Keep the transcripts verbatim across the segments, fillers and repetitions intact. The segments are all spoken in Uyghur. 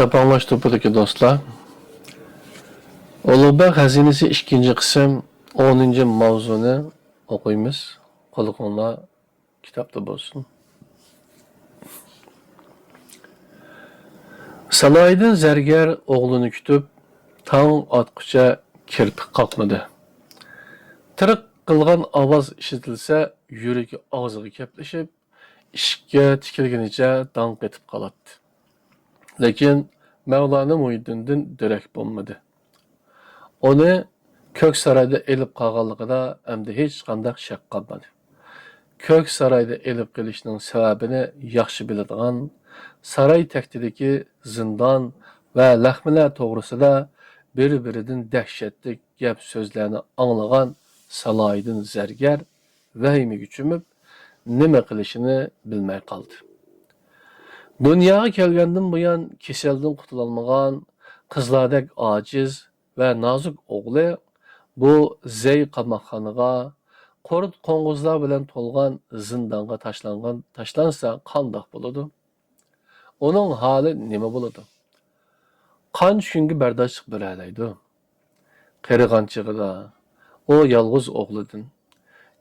ساپاڭلاش توپىدىكى دوستلار، ئۇلۇغبەگ خەزىنىسى ئىككىنچى قىسىم ئونىنچى ماۋزۇنى ئوقۇيمىز. قۇلىقىڭلار كىتابتا بولسۇن. سالاھىدىن زەرگەر ئوغلىنى كۈتۈپ، تاڭ ئاتقۇچە كىرپىك قاقمىدى. تىرىق قىلغان ئاۋاز ئىشىتىلسە، يۈرىكى ئاغزىغا كەپلىشىپ، ئىشىككە تىكىلگىنىچە داڭ قېتىپ قالاتتى. لېكىن مەۋلانا مۇھىددىندىن دېرەك بولمىدى. ئۇنى كۆك سارايدا ئېلىپ قالغانلىقىدا ئەمدى ھېچقانداق شەك قالمىدى. كۆك سارايدا ئېلىپ قېلىشنىڭ سەۋەبىنى ياخشى بىلىدىغان، ساراي تەكتىدىكى زىندان ۋە لەخمىلەر توغرىسىدا بىر-بىرىدىن دەھشەتلىك گەپ-سۆزلەرنى ئاڭلىغان سالاھىدىن زەرگەر ۋەھىمىگە چۆمۈپ، نېمە قىلىشىنى بىلمەي قالدى. دۇنياغا كەلگەندىن بۇيان كېسەلدىن قۇتۇلالمىغان، قىزلاردەك ئاجىز ۋە نازۇك ئوغلى بۇ زەي قاماقخانىغا، قۇرت-قوڭغۇزلار بىلەن تولغان زىندانغا تاشلانغان، تاشلانسا قانداق بولىدۇ؟ ئۇنىڭ ھالى نېمە بولىدۇ؟ قانچە كۈنگە بەرداشلىق بېرەلەيدۇ؟ قېرىغان چېغىدا ئۇ يالغۇز ئوغلىدىن،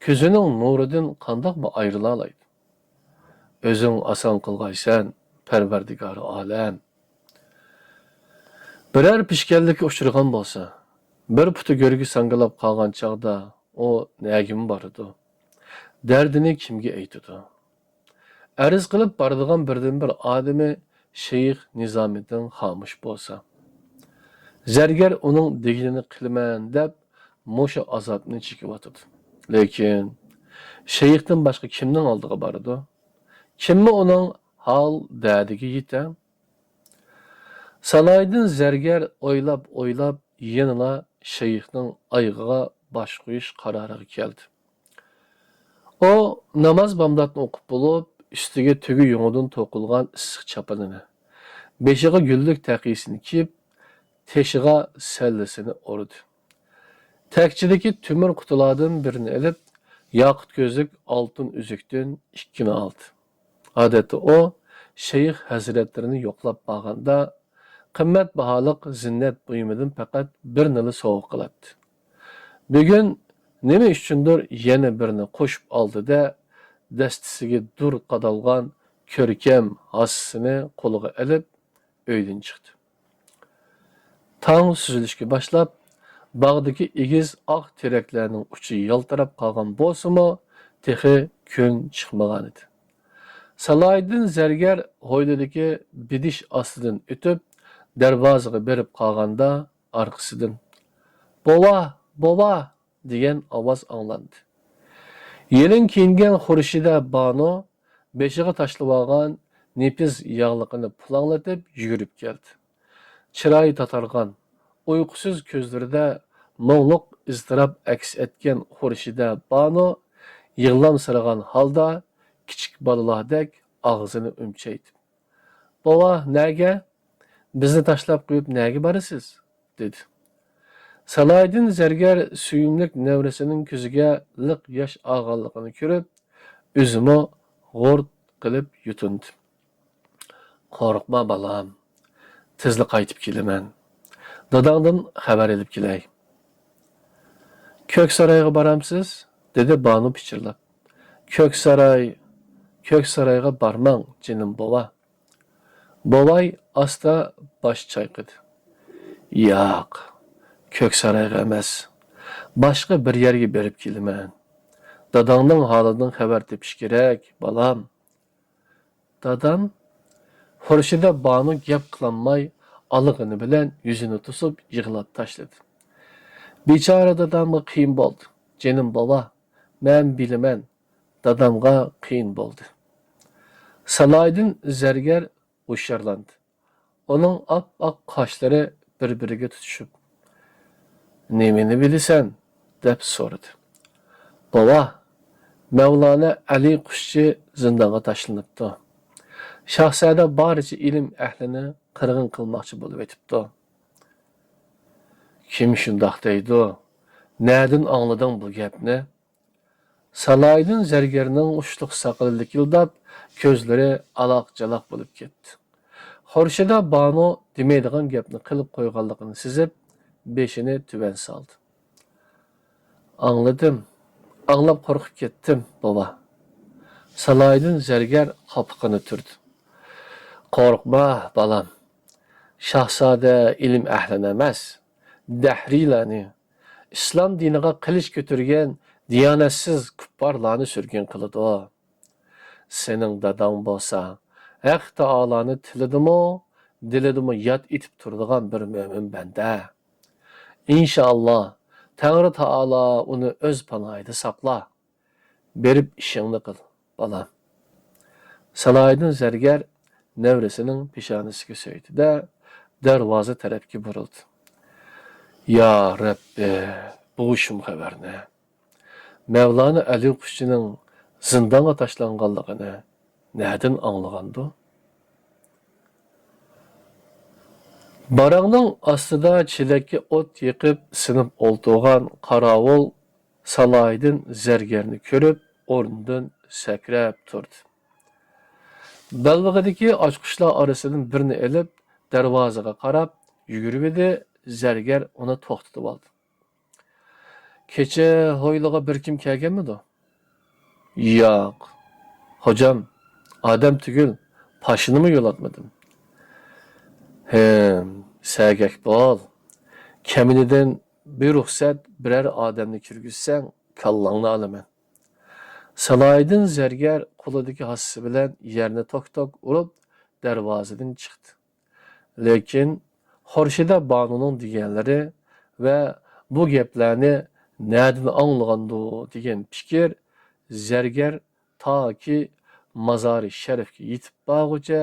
كۆزىنىڭ نۇرىدىن قانداقمۇ ئايرىلالايدۇ؟ ئۆزۈڭ ئاسان قىلغايسەن، پەرۋەردىگارى ئالەم! بىرەر پىشكەللىككە ئۇچرىغان بولسا، بىر پۇتى گۆرگە ساڭگىلاپ قالغان چاغدا ئۇ نەگىمۇ بارىدۇ؟ دەردىنى كىمگە ئېيتىدۇ؟ ئەرز قىلىپ بارىدىغان بىردىنبىر ئادىمى شەيخ نىزامىدىن خامۇش بولسا، زەرگەر ئۇنىڭ دېگىنىنى قىلىمەن دەپ مۇشۇ ئازابنى چېكىۋاتىدۇ. لېكىن شەيختىن باشقا كىمنىڭ ئالدىغا بارىدۇ؟ كىممۇ ئۇنىڭ ھال دەردىگە يېتە؟ سالاھىدىن زەرگەر ئويلاپ-ئويلاپ يەنىلا شەيخنىڭ ئايىغىغا باش قويۇش قارارىغا كەلدى. ئۇ ناماز بامداتنى ئوقۇپ بولۇپ، ئۈستىگە تۆگە يۇڭىدىن توقۇلغان ئىسسىق چاپىنىنى، بېشىغا گۈللۈك تەقىيىسىنى كىيىپ، تېشىغا سەللىسىنى ئورىدى. تەكچىدىكى تۆمۈر قۇتىلاردىن بىرىنى ئېلىپ، ياقۇت كۆزلۈك ئالتۇن ئۈزۈكتىن ئىككىنى ئالدى. ئادەتتە ئۇ شەيخ ھەزرەتلىرىنى يوقلاپ بارغاندا، قىممەت باھالىق زىننەت بۇيۇمىدىن پەقەت بىرنىلا سوۋغا قىلاتتى. بۈگۈن نېمە ئۈچۈندۇر يەنە بىرنى قوشۇپ ئالدى-دە، دەستىسىگە دۇر قادالغان كۆركەم ھاسىسىنى قولىغا ئېلىپ، ئۆيدىن چىقتى. تاڭ سۈزۈلۈشكە باشلاپ، باغدىكى ئېگىز ئاق تېرەكلەرنىڭ ئۇچى يالتىراپ قالغان بولسىمۇ، تېخى كۈن چىقمىغانىدى. سالاھىدىن زەرگەر ھويلىدىكى بېدىش ئاستىدىن ئۆتۈپ، دەرۋازىغا بېرىپ قالغاندا، ئارقىسىدىن، «بوۋا! بوۋا!» دېگەن ئاۋاز ئاڭلاندى. يېلىن كىيىنگەن خۇرشىدە بانۇ بېشىغا تاشلىۋالغان نېپىز ياغلىقىنى پۇلاڭلىتىپ يۈگۈرۈپ كەلدى. چىرايى تاتارغان، ئۇيقۇسىز كۆزلىرىدە مۇڭلۇق ئىزتىراپ ئەكس ئەتكەن خۇرشىدە بانۇ يىغلامسىرىغان ھالدا كىچىك بالىلاردەك ئاغزىنى ئۈمچەيتىپ، «بوۋا، نەگە؟ بىزنى تاشلاپ قويۇپ نەگە بارىسىز؟» دېدى. سالاھىدىن زەرگەر سۆيۈملۈك نەۋرىسىنىڭ كۆزىگە لىق ياش ئالغانلىقىنى كۆرۈپ، ئۆزىمۇ غۇرت قىلىپ يۇتۇندى. «قورقما، بالام. تېزلا قايتىپ كېلىمەن. داداڭدىن خەۋەر ئېلىپ كېلەي.» «كۆك سارايغا بارامسىز؟» دېدى بانۇ پىچىرلاپ. «كۆك ساراي، كۆك سارايغا بارماڭ، جېنىم بوۋا.» بوۋاي ئاستا باش چايقىدى. «ياق، كۆك سارايغا ئەمەس، باشقا بىر يەرگە بېرىپ كېلىمەن. داداڭنىڭ ھالىدىن خەۋەر تېپىش كېرەك، بالام.» «دادام؟» خۇرشىدە بانۇ گەپ قىلالماي، ئالىغىنى بىلەن يۈزىنى توسۇپ يىغلاپ تاشلىدى. «بىچارە دادامغا قىيىن بولدى، جېنىم بوۋا. مەن بىلىمەن، دادامغا قىيىن بولدى.» سالاھىدىن زەرگەر ھوشيارلاندى. ئۇنىڭ ئاپئاق قاشلىرى بىر-بىرىگە تۇتۇشۇپ، «نېمىنى بىلىسەن؟» دەپ سورىدى. «بوۋا، مەۋلانا ئەلى قۇشچى زىندانغا تاشلىنىپتۇ. شاھزادە بارچە ئىلىم ئەھلىنى قىرغىن قىلماقچى بولۇۋېتىپتۇ.» «كىم شۇنداق دەيدۇ؟ نەدىن ئاڭلىدىڭ بۇ گەپنى؟» سالاھىدىن زەرگەرنىڭ ئۇچلۇق ساقىلى لىكىلداپ، كۆزلىرى ئالاق-چالاق بولۇپ كەتتى. خورشىدە بانۇ دېمەيدىغان گەپنى قىلىپ قويغانلىقىنى سېزىپ، بېشىنى تۆۋەن سالدى. ئاڭلىدىم، ئاڭلاپ قورقۇپ كەتتىم، بوۋا. سالاھىدىن زەرگەر قاپىقىنى تۈردى. قورقما، بالام. شاھزادە ئىلىم ئەھلىنى ئەمەس، دەھرىيلەرنى، ئىسلام دىنىغا قىلىچ كۆتۈرگەن دىيانەتسىز كۇپپارلارنى سۈرگۈن قىلىدۇ. سېنىڭ داداڭ بولسا ھەق تائالانى تىلىدىمۇ، دىلىدىمۇ ياد ئېتىپ تۇرىدىغان بىر مۆمىن بەندە. ئىنشائاللا، تەڭرى تائالا ئۇنى ئۆز پاناھىدا ساقلا. بېرىپ ئىشىڭنى قىل، بالام. سالاھىدىن زەرگەر نەۋرىسىنىڭ پېشانىسىگە سۆيدى-دە، دەرۋازا تەرەپكە بۇرۇلدى. يا رەببى، بۇ شۇم خەۋەرنى، مەۋلانا ئەلى قۇشچىنىڭ زىندانغا تاشلانغانلىقىنى نەدىن ئاڭلىغاندۇ؟ باراڭنىڭ ئاستىدا چېلەككە ئوت يېقىپ سىنىپ ئولتۇرغان قاراۋۇل سالاھىدىن زەرگەرنى كۆرۈپ، ئورنىدىن سەكرەپ تۇردى. بەلبېغىدىكى ئاچقۇچلار ئارىسىدىن بىرنى ئېلىپ، دەرۋازىغا قاراپ يۈگۈرۈۋىدى، زەرگەر ئۇنى توختىتىۋالدى. كېچە ھويلىغا بىر كىم كەلگەنمىدۇ؟ ياق، خوجام، ئادەم تۈگۈل، پاشىنىمۇ يولاتمىدىم. ھىم، سەگەك بول. كەمىنىدىن بىرۇخسەت بىرەر ئادەمنى كىرگۈزسەڭ، كاللاڭنى ئالىمەن. سالاھىدىن زەرگەر قولىدىكى ھاسىسى بىلەن يەرنى توك-توك ئۇرۇپ، دەرۋازىدىن چىقتى. لېكىن خورشىدە بانۇنىڭ دېگەنلىرى ۋە بۇ گەپلەرنى نەدىن ئاڭلىغاندۇ دېگەن پىكىر زەرگەر تاكى مازارى شەرىپكە يېتىپ بارغۇچە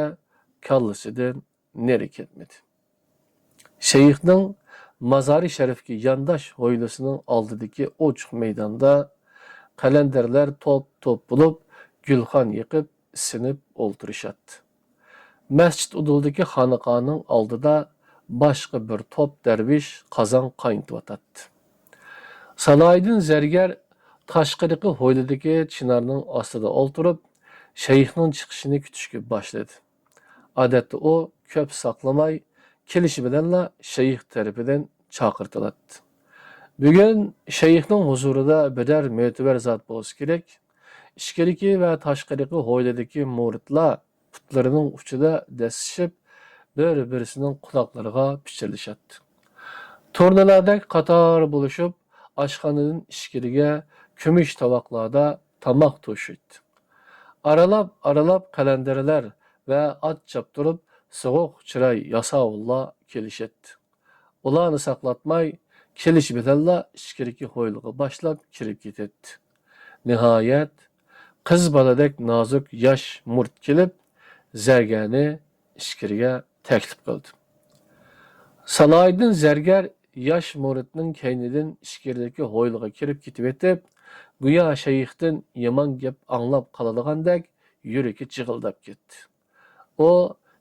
كاللىسىدىن نېرى كەتمىدى. شەيخنىڭ مازارى شەرىپكە يانداش ھويلىسىنىڭ ئالدىدىكى ئوچۇق مەيداندا قەلەندەرلەر توپ-توپ بولۇپ گۈلخان يېقىپ، ئىسسىنىپ ئولتۇرۇشاتتى. مەسچىت ئۇدۇلدىكى خانىقانىڭ ئالدىدا باشقا بىر توپ دەرۋىش قازان قاينىتىۋاتاتتى. سالاھىدىن زەرگەر تاشقىرىقى ھويلىدىكى چىنارنىڭ ئاستىدا ئولتۇرۇپ، شەيخنىڭ چىقىشىنى كۈتۈشكە باشلىدى. ئادەتتە ئۇ كۆپ ساقلىماي، كېلىشى بىلەنلا شەيخ تەرىپىدىن چاقىرتىلاتتى. بۈگۈن شەيخنىڭ ھۇزۇرىدا بىرەر مۆتىۋەر زات بولسا كېرەك. ئىچكىرىكى ۋە تاشقىرىقى ھويلىدىكى مۇرىتلار پۇتلىرىنىڭ ئۇچىدا دەسسىشىپ، بىر-بىرسىنىڭ قۇلاقلىرىغا پىچىرلىشاتتى. تۇرنىلاردەك قاتار بولۇشۇپ، ئاشخانىدىن ئىچكىرىگە كۈمۈش تاۋاقلاردا تاماق توشۇيتتى. ئارىلاپ-ئارىلاپ قەلەندەرلەر ۋە ئات چاپتۇرۇپ، سوغۇق چىراي ياساۋۇللار كېلىشەتتى. ئۇلارنى ساقلاتماي، كېلىشى بىلەنلا ئىچكىرىكى ھويلىغا باشلاپ كىرىپ كېتەتتى. نىھايەت، قىز بالىدەك نازۇك ياش مۇرىت كېلىپ، زەرگەرنى ئىچكىرىگە تەكلىپ قىلدى. سالاھىدىن زەرگەر ياش مۇرىتنىڭ كەينىدىن ئىچكىرىدىكى ھويلىغا كىرىپ كېتىۋېتىپ، گويا شەيختىن يامان گەپ ئاڭلاپ قالىدىغاندەك يۈرىكى جىغىلداپ كەتتى. ئۇ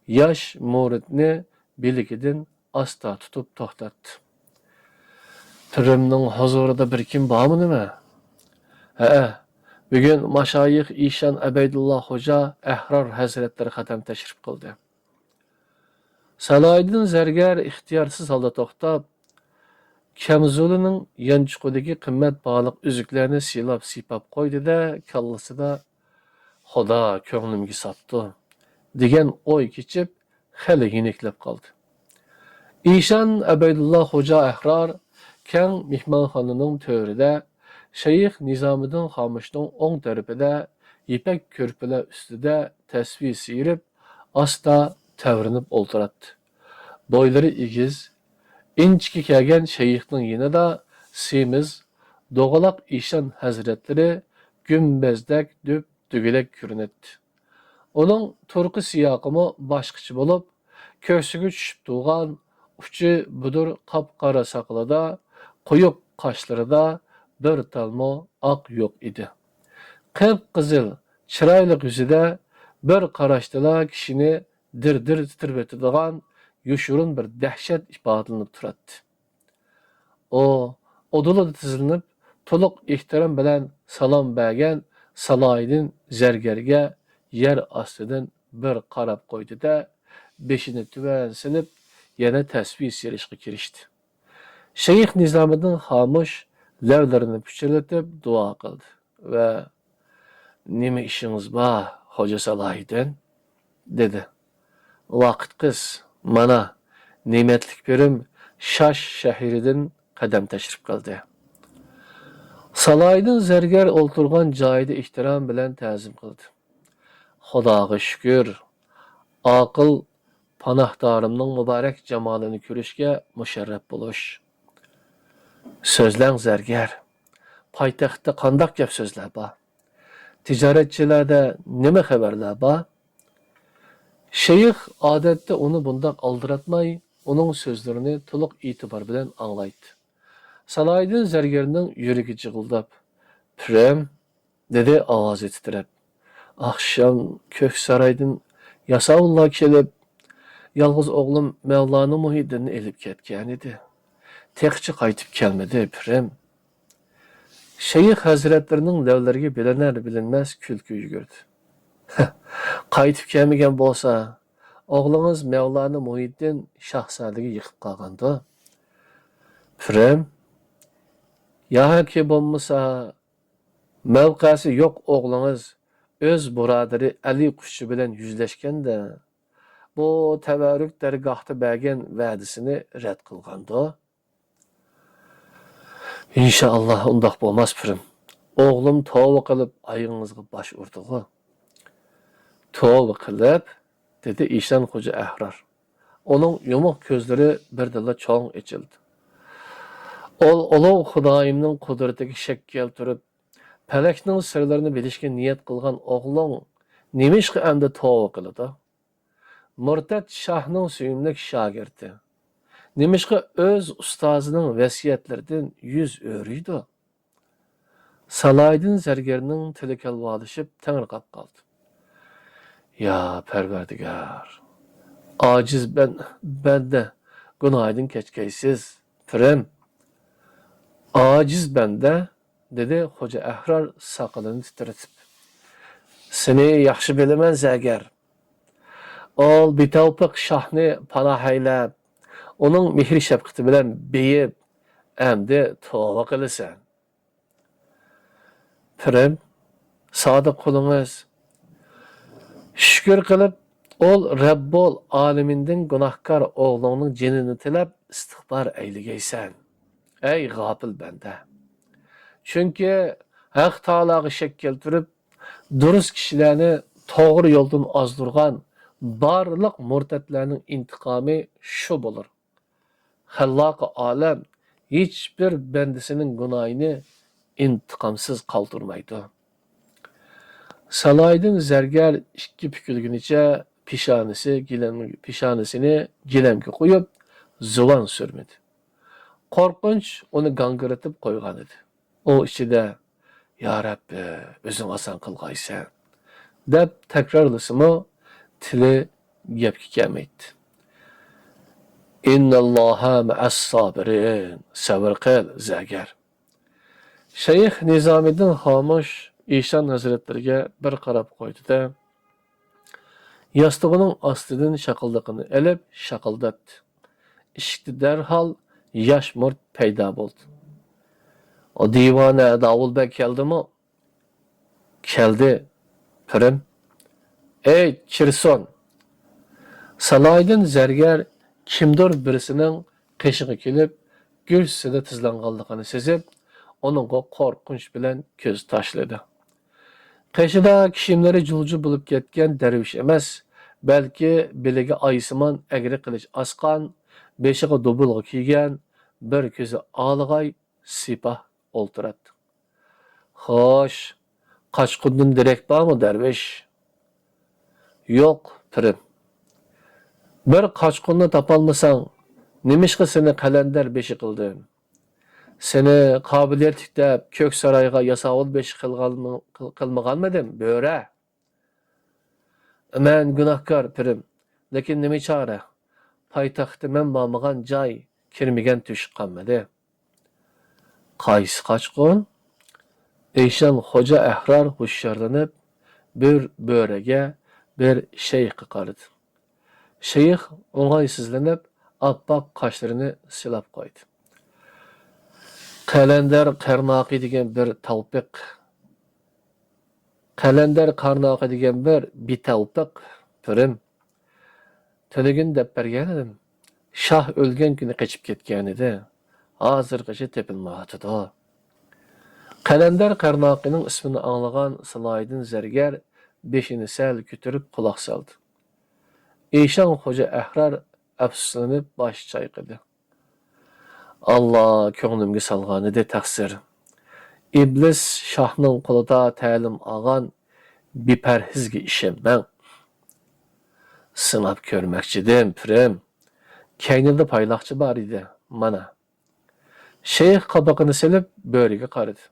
ياش مۇرىتنى بىلىكىدىن ئاستا تۇتۇپ توختاتتى. پىرىمنىڭ ھۇزۇرىدا بىر كىم بارمۇ نېمە؟ ھەئە، بۈگۈن ماشايىخ ئىشان ئەبەيدۇللا خوجا ئەھرار ھەزرەتلىرى قەدەم تەشرىپ قىلدى. سالاھىدىن زەرگەر ئىختىيارسىز ھالدا توختاپ، كەمزۇلىنىڭ يانچۇقىدىكى قىممەت باھالىق ئۈزۈكلەرنى سىيلاپ-سىيپاپ قويدى-دە، كاللىسىدا «خۇدا كۆڭلۈمگە ساپتۇ» دېگەن ئوي كېچىپ، خېلى يېنىكلەپ قالدى. ئىشان ئەبەيدۇللا خوجا ئەھرار كەڭ مېھمانخانىنىڭ تۆرىدە، شەيخ نىزامىدىن خامۇشنىڭ ئوڭ تەرىپىدە، يىپەك كۆرپىلەر ئۈستىدە تەسۋى سىيرىپ، ئاستا تەۋرىنىپ ئولتۇراتتى. بويلىرى ئېگىز، ئىنچىكە كەلگەن شەيخنىڭ يېنىدا سېمىز، دوغىلاق ئىشان ھەزرەتلىرى گۈمبەزدەك دۈپ دېگۈدەك كۆرۈنەتتى. ئۇنىڭ تۇرقى سىياقىمۇ باشقىچە بولۇپ، كۆكسىگە چۈشۈپ تۇرغان ئۇچى بۇدۇر قاپقارا ساقىلىدا، قويۇق قاشلىرىدا بىر تالمۇ ئاق يوق ئىدى. قىپقىزىل، چىرايلىق يۈزىدە بىر قاراشتىلا كىشىنى دىر-دىر تىترىتىدىغان يوشۇرۇن بىر دەھشەت ئىپادىلىنىپ تۇراتتى. ئۇ ئۇدۇلىدا تىزلىنىپ، تولۇق ئېھتىرام بىلەن سالام بەرگەن سالاھىدىن زەرگەرگە يەر ئاستىدىن بىر قاراپ قويدى-دە، بېشىنى تۆۋەن سېلىپ، يەنە تەسۋى سېلىشقا كىرىشتى. شەيخ نىزامىدىن خامۇش لەۋلىرىنى پىچىرلىتىپ دۇئا قىلدى ۋە، «نېمە ئىشىڭىز بار، خوجا سالاھىدىن؟» دېدى. ۋاقىت قىس، مانا، نېمەتلىك پىرىم شاش شەھىرىدىن قەدەم تەشرىپ قىلدى. سالاھىدىن زەرگەر ئولتۇرغان جايىدا ئېھتىرام بىلەن تەزىم قىلدى. خۇداغا شۈكۈر، ئاقىل پاناھدارىمنىڭ مۇبارەك جامالىنى كۆرۈشكە مۇشەررەپ بولۇش. سۆزلەڭ زەرگەر، پايتەختتە قانداق گەپ سۆزلەر بار؟ تىجارەتچىلەردە نېمە خەۋەرلەر بار؟ شەيخ ئادەتتە ئۇنى بۇنداق ئالدىراتماي، ئۇنىڭ سۆزلىرىنى تولۇق ئېتىبار بىلەن ئاڭلايتتى. سالاھىدىن زەرگەرنىڭ يۈرىكى جىغىلداپ، «پىرىم!» دېدى ئاۋازى تىترەپ. «ئاخشام كۆك سارايدىن ياساۋۇللار كېلىپ، يالغۇز ئوغلۇم مەۋلانە مۇھىدىننى ئېلىپ كەتكەنىدى. تېخىچە قايتىپ كەلمىدى، پىرىم.» شەيخ ھەزرەتلىرىنىڭ لەۋلىرىگە بىلىنەر-بىلىنمەس كۈلكە يۈگۈردى. «قايتىپ كەلمىگەن بولسا، ئوغلىڭىز مەۋلانە مۇھىدىن شاھزادىگە يېقىپ قالغاندۇ، پىرىم؟ ياكى بولمىسا، مەۋقەسى يوق ئوغلىڭىز ئۆز بۇرادىرى ئەلى قۇشچى بىلەن يۈزلەشكەندە، بۇ تەۋەررۈك دەرگاھتا بەرگەن ۋەدىسىنى رەت قىلغاندۇ؟» «ئىنشائاللا، ئۇنداق بولماس، پىرىم. ئوغلۇم توۋا قىلىپ، ئايىغىڭىزغا باش ئۇردىغۇ.» «توۋا قىلىپ؟» دېدى ئىشان خوجا ئەھرار. ئۇنىڭ يۇمۇق كۆزلىرى بىردىنلا چوڭ ئېچىلدى. ئۇ ئۇلۇغ خۇدايىمنىڭ قۇدرىتىگە شەك كەلتۈرۈپ، پەلەكنىڭ سىرلىرىنى بىلىشكە نىيەت قىلغان ئوغلۇڭ نېمىشقا ئەمدى توۋا قىلىدۇ؟ مۇرتەت شاھنىڭ سۆيۈملۈك شاگىرتى نېمىشقا ئۆز ئۇستازىنىڭ ۋەسىيەتلىرىدىن يۈز ئۆرۈيدۇ؟ سالاھىدىن زەرگەرنىڭ تىلى كالۋالىشىپ تېڭىرقاپ قالدى. يا پەرۋەردىگار، ئاجىز بەن-، بەندە گۇناھىدىن كەچكەيسىز، پىرىم. ئاجىز بەندە، دېدى خوجا ئەھرار ساقىلىنى تىترىتىپ. سېنى ياخشى بىلىمەن، زەرگەر. ئول بىتەۋپىق شاھنى پاناھ ئەيلەپ، ئۇنىڭ مېھرى-شەپقىتى بىلەن بېيىپ، ئەمدى توۋا قىلىسەن. پىرىم، سادىق قۇلىڭىز. شۈكۈر قىلىپ، ئول رەببۇل ئالىمىندىن گۇناھكار ئوغلۇڭنىڭ جېنىنى تىلەپ ئىستىغپار ئەيلىگەيسەن، ئەي غاپىل بەندە. چۈنكى ھەق تائالاغا شەك كەلتۈرۈپ، دۇرۇس كىشىلەرنى توغرا يولدىن ئازدۇرغان بارلىق مۇرتەتلەرنىڭ ئىنتىقامى شۇ بولۇر. خەللاقى ئالەم ھېچبىر بەندىسىنىڭ گۇناھىنى ئىنتىقامسىز قالدۇرمايدۇ. سالاھىدىن زەرگەر ئىككى پۈكۈلگىنىچە پېشانىسى گىلەم-، پېشانىسىنى گىلەمگە قويۇپ، زۇۋان سۈرمىدى. قورقۇنچ ئۇنى گاڭگىرىتىپ قويغانىدى. ئۇ ئىچىدە، يا رەببى، ئۆزۈڭ ئاسان قىلغايسەن، دەپ تەكرارلىسىمۇ، تىلى گەپكە كەلمەيتتى. ئىنناللاھا مەئەس سابىرىن، سەۋر قىل، زەرگەر. شەيخ نىزامىدىن خامۇش ئىشان ھەزرەتلىرىگە بىر قاراپ قويدى-دە، ياستۇقىنىڭ ئاستىدىن شاقىلدىقىنى ئېلىپ شاقىلداتتى. ئىشىكتە دەرھال ياش مۇرت پەيدا بولدى. ئۇ دىۋانە داۋۇل بەگ كەلدىمۇ؟ كەلدى، پىرىم. ئەي، كىرسۇن! سالاھىدىن زەرگەر كىمدۇر بىرسىنىڭ قېشىغا كېلىپ، گۈرسىدە تىزلانغانلىقىنى سېزىپ، ئۇنىڭغا قورقۇنچ بىلەن كۆز تاشلىدى. قېشىدا كىيىملىرى جۇل-جۇل بولۇپ كەتكەن دەرۋىش ئەمەس، بەلكى بېلىگە ئايسىمان ئەگرى قىلىچ ئاسقان، بېشىغا دۇبۇلغا كىيگەن، بىر كۆزى ئالىغاي سىپاھ ئولتۇراتتى. خوش، قاچقۇندىن دېرەك بارمۇ، دەرۋىش؟ يوق، پىرىم. بىر قاچقۇننى تاپالمىساڭ، نېمىشقا سېنى قەلەندەر بېشى قىلدىم؟ سېنى قابىلىيەتلىك دەپ كۆك سارايغا ياساۋۇل بېشى قىلغانمۇ-، قىل-، قىلمىغانمىدىم، بۆرە؟ مەن گۇناھكار، پىرىم، لېكىن نېمە چارە؟ پايتەختتە مەن بارمىغان جاي، كىرمىگەن تۆشۈك قالمىدى. قايسى قاچقۇن؟ ئىشان خوجا ئەھرار ھوشيارلىنىپ، بىر بۆرىگە، بىر شەيخقە قارىدى. شەيخ ئوڭايسىزلىنىپ، ئاپئاق قاشلىرىنى سىلاپ قويدى. قەلەندەر قارناقى دېگەن بىر تەۋپىق. قەلەندەر قارناقى دېگەن بىر بىتەۋپىق، پىرىم. تۈنۈگۈن دەپ بەرگەنىدىم. شاھ ئۆلگەن كۈنى قېچىپ كەتكەنىدى. ھازىرغىچە تېپىلمايۋاتىدۇ. قەلەندەر قارناقىنىڭ ئىسمىنى ئاڭلىغان سالاھىدىن زەرگەر بېشىنى سەل كۆتۈرۈپ قۇلاق سالدى. ئىشان خوجا ئەھرار ئەپسۇسلىنىپ باش چايقىدى. ئاللا كۆڭلۈمگە سالغانىدى تەقسىر. ئىبلىس شاھنىڭ قولىدا تەلىم ئالغان بىپەرھىزگە ئىشەنمەڭ. سىناپ كۆرمەكچىدىم، پىرىم. كەينىدە پايلاقچى بار ئىدى، مانا. شەيخ قابىقىنى سېلىپ بۆرىگە قارىدى.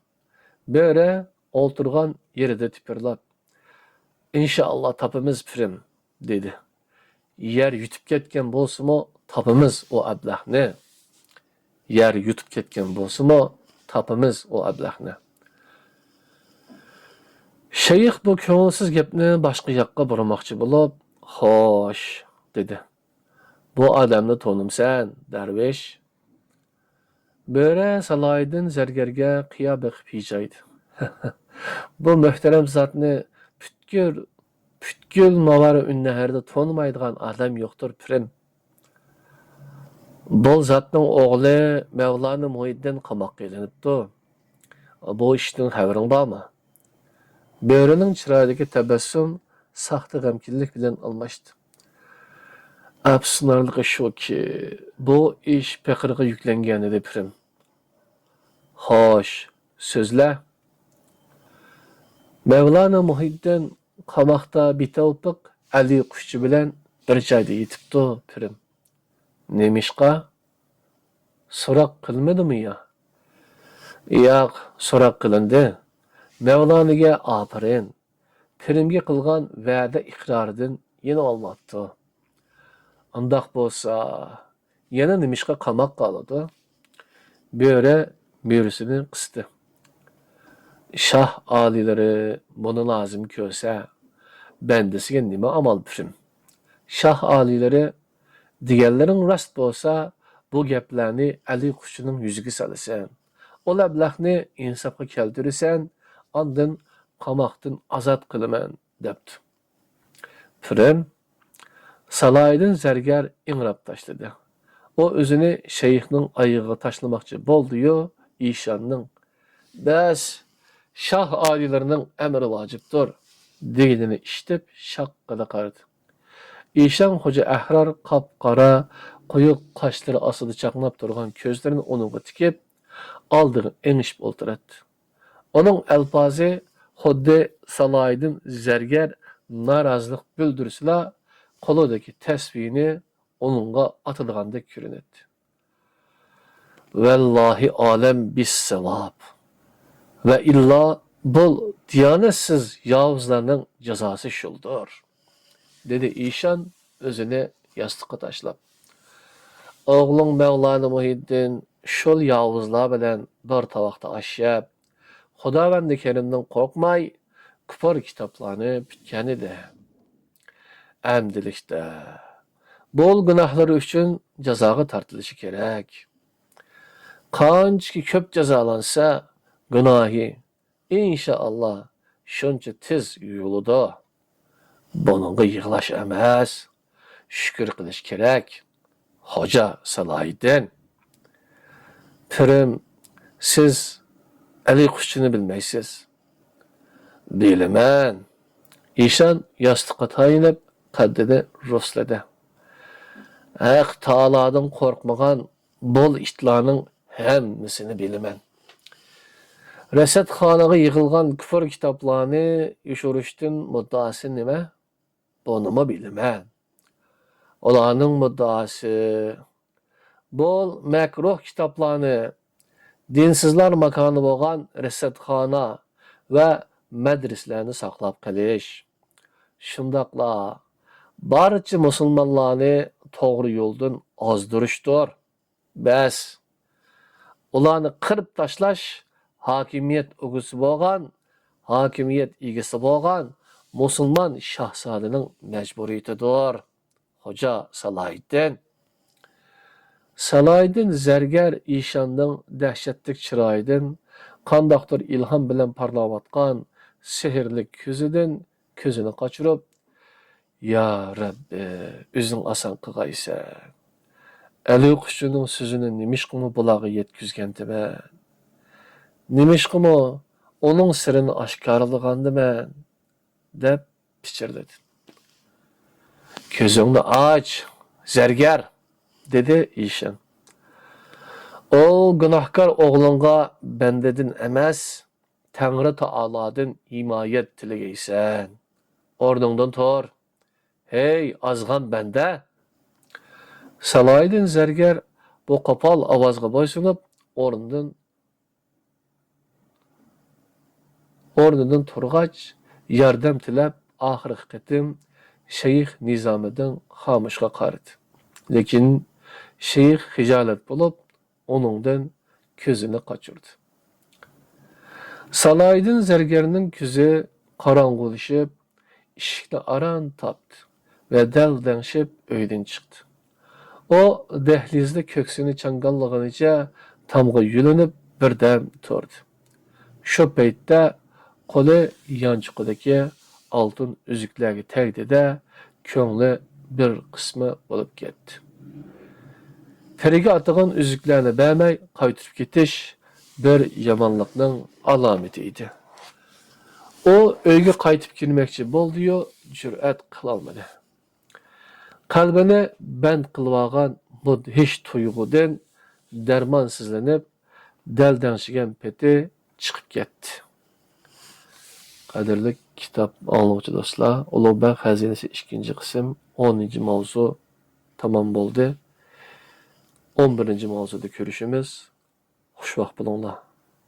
بۆرە ئولتۇرغان يېرىدە تىپىرلاپ، ئىنشائاللا تاپىمىز، پىرىم، دېدى. يەر يۇتۇپ كەتكەن بولسىمۇ تاپىمىز ئۇ ئەبلەخنى. يەر يۇتۇپ كەتكەن بولسىمۇ تاپىمىز ئۇ ئەبلەخنى. شەيخ بۇ كۆڭۈلسىز گەپنى باشقا ياققا بۇرىماقچى بولۇپ، خوش، دېدى. بۇ ئادەمنى تونۇمسەن، دەرۋىش؟ بۆرە سالاھىدىن زەرگەرگە قىيا بېقىپ ھىجايدى. بۇ مۆھتەرەم زاتنى پۈتكۈل، پۈتكۈل ماۋارا ئۈننەھەردە تونۇمايدىغان ئادەم يوقتۇر، پىرىم. بۇ زاتنىڭ ئوغلى مەۋلانا مۇھىددىن قاماققا ئېلىنىپتۇ. بۇ ئىشتىن خەۋىرىڭ بارمۇ؟ بۆرىنىڭ چىرايىدىكى تەبەسسۇم ساختا غەمكىنلىك بىلەن ئالماشتى. ئەپسۇسلىنارلىقى شۇكى، بۇ ئىش پېقىرغا يۈكلەنگەنىدى، پىرىم. خوش، سۆزلە. مەۋلانا مۇھىددىن قاماقتا بىتەۋپىق ئەلى قۇشچى بىلەن بىر جايدا يېتىپتۇ، پىرىم. نېمىشقا؟ سوراق قىلمىدىمۇ يا؟ ياق، سوراق قىلىندى. مەۋلانىگە ئاپىرىن. پىرىمگە قىلغان ۋەدە ئىقرارىدىن يېنىۋالماپتۇ. ئۇنداق بولسا، يەنە نېمىشقا قاماققا ئالىدۇ؟ بۆرە مۈرىسىنى قىستى. شاھ ئالىيلىرى بۇنى لازىم كۆرسە، بەندىسىگە نېمە ئامال، پىرىم؟ شاھ ئالىيلىرى، دېگەنلىرىڭ راست بولسا، بۇ گەپلەرنى ئەلى قۇشچىنىڭ يۈزىگە سالىسەن. ئۇ ئەبلەخنى ئىنساپقا كەلتۈرىسەن، ئاندىن قاماقتىن ئازاد قىلىمەن، دەپتۇ. پىرىم، سالاھىدىن زەرگەر ئىڭراپ تاشلىدى. ئۇ ئۆزىنى شەيخنىڭ ئايىغىغا تاشلىماقچى بولدى-يۇ، ئىشاننىڭ، بەس، شاھ ئالىيلىرىنىڭ ئەمرى ۋاجىپتۇر، دېگىنىنى ئىشىتىپ شاققىدە قارىدى. ئىشان خوجا ئەھرار قاپقارا، قويۇق قاشلىرى ئاستىدا چاقناپ تۇرغان كۆزلىرىنى ئۇنىڭغا تىكىپ، ئالدىغا ئېڭىشىپ ئولتۇراتتى. ئۇنىڭ ئەلپازى خۇددى سالاھىدىن زەرگەر نارازىلىق بىلدۈرسىلا، قولىدىكى تەسۋىنى ئۇنىڭغا ئاتىدىغاندەك كۆرۈنەتتى. ۋەللاھى ئالەم بىسساۋاب. ۋە ئىللا بۇ دىيانەتسىز ياۋۇزلارنىڭ جازاسى شۇلدۇر، دېدى ئىشان ئۆزىنى ياستۇققا تاشلاپ. ئوغلۇڭ مەۋلانا مۇھىددىن شۇل ياۋۇزلار بىلەن بىر تاۋاقتا ئاش يەپ، خۇداۋەندى كەرىمدىن قورقماي، كۇپۇر كىتابلارنى پۈتكەنىدى. ئەمدىلىكتە بول گۇناھلىرى ئۈچۈن جازاغا تارتىلىشى كېرەك. قانچىكى كۆپ جازالانسا، گۇناھى ئىنشائاللا شۇنچە تېز يۇيۇلىدۇ. بۇنىڭغا يىغلاش ئەمەس، شۈكۈر قىلىش كېرەك. خوجا سالاھىدىن. پىرىم، سىز ئەلى قۇشچىنى بىلمەيسىز. بىلىمەن. ئىشان ياستۇققا تايىنىپ، قەددىنى رۇسلىدى. ھەق تائالادىن قورقمىغان بول ئىتلارنىڭ ھەممىسىنى بىلىمەن. رەسەتخانىغا يىغىلغان كۇفر كىتابلارنى يوشۇرۇشتىن مۇددىئاسى نېمە؟ بۇنىمۇ بىلىمەن. ئۇلارنىڭ مۇددىئاسى، بۇ مەكرۇھ كىتابلارنى دىنسىزلار ماكانى بولغان رەسەتخانا ۋە مەدرىسىلەرنى ساقلاپ قېلىش، شۇنداقلا بارچە مۇسۇلمانلارنى توغرا يولدىن ئازدۇرۇشتۇر. بەس، ئۇلارنى قىرىپ تاشلاش ھاكىمىيەت ئىگىسى بولغان، ھاكىمىيەت ئىگىسى بولغان مۇسۇلمان شاھزادىنىڭ مەجبۇرىيىتىدۇر. خوجا سالاھىدىن. سالاھىدىن زەرگەر ئىشاننىڭ دەھشەتلىك چىرايىدىن، قانداقتۇر ئىلھام بىلەن پارلاۋاتقان سېھىرلىك كۆزىدىن كۆزىنى قاچۇرۇپ، يا رەببى، ئۆزۈڭ ئاسان قىلغايسەن. ئەلى قۇشچىنىڭ سۆزىنى نېمىشقىمۇ بۇلارغا يەتكۈزگەنتىمەن؟ نېمىشقىمۇ ئۇنىڭ سىرىنى ئاشكارىلىغانتىمەن؟ دەپ پىچىرلىدى. كۆزۈڭنى ئاچ، زەرگەر، دېدى ئىشان. ئۇ گۇناھكار ئوغلۇڭغا بەندىدىن ئەمەس، تەڭرى تائالادىن ھىمايەت تىلىگەيسەن. ئورنۇڭدىن تۇر. ھەي، ئازغان بەندە! سالاھىدىن زەرگەر بۇ قوپال ئاۋازغا بويسۇنۇپ، ئورنىدىن، ئورنىدىن تۇرغاچ، ياردەم تىلەپ، ئاخىرقى قېتىم شەيخ نىزامىدىن خامۇشقا قارىدى. لېكىن شەيخ خىجالەت بولۇپ، ئۇنىڭدىن كۆزىنى قاچۇردى. سالاھىدىن زەرگەرنىڭ كۆزى قاراڭغۇلىشىپ، ئىشىكنى ئاران تاپتى ۋە دەلدەڭشىپ ئۆيدىن چىقتى. ئۇ دەھلىزدە كۆكسىنى چاڭگاللىغىنىچە تامغا يۆلىنىپ بىردەم تۇردى. شۇ پەيتتە قولى يانچۇقىدىكى ئالتۇن ئۈزۈكلەرگە تەگدى-دە، كۆڭلى بىر قىسما بولۇپ كەتتى. پىرىگە ئاتىغان ئۈزۈكلەرنى بەرمەي قايتۇرۇپ كېتىش بىر يامانلىقنىڭ ئالامىتى ئىدى. ئۇ ئۆيگە قايتىپ كىرمەكچى بولدى-يۇ، جۈرئەت قىلالمىدى. قەلبىنى بەند قىلىۋالغان مۇدھىش تۇيغۇدىن دەرمانسىزلىنىپ، دەلدەڭشىگەن پېتى چىقىپ كەتتى. قەدىرلىك كىتاب ئاڭلىغۇچى دوستلار، ئۇلۇغ بەخت خەزىنىسى ئىككىنچى قىسىم، ئونىنچى ماۋزۇ تامام بولدى. ئون بىرىنچى ماۋزۇدا كۆرۈشىمىز. خۇشۋاق بولۇڭلار.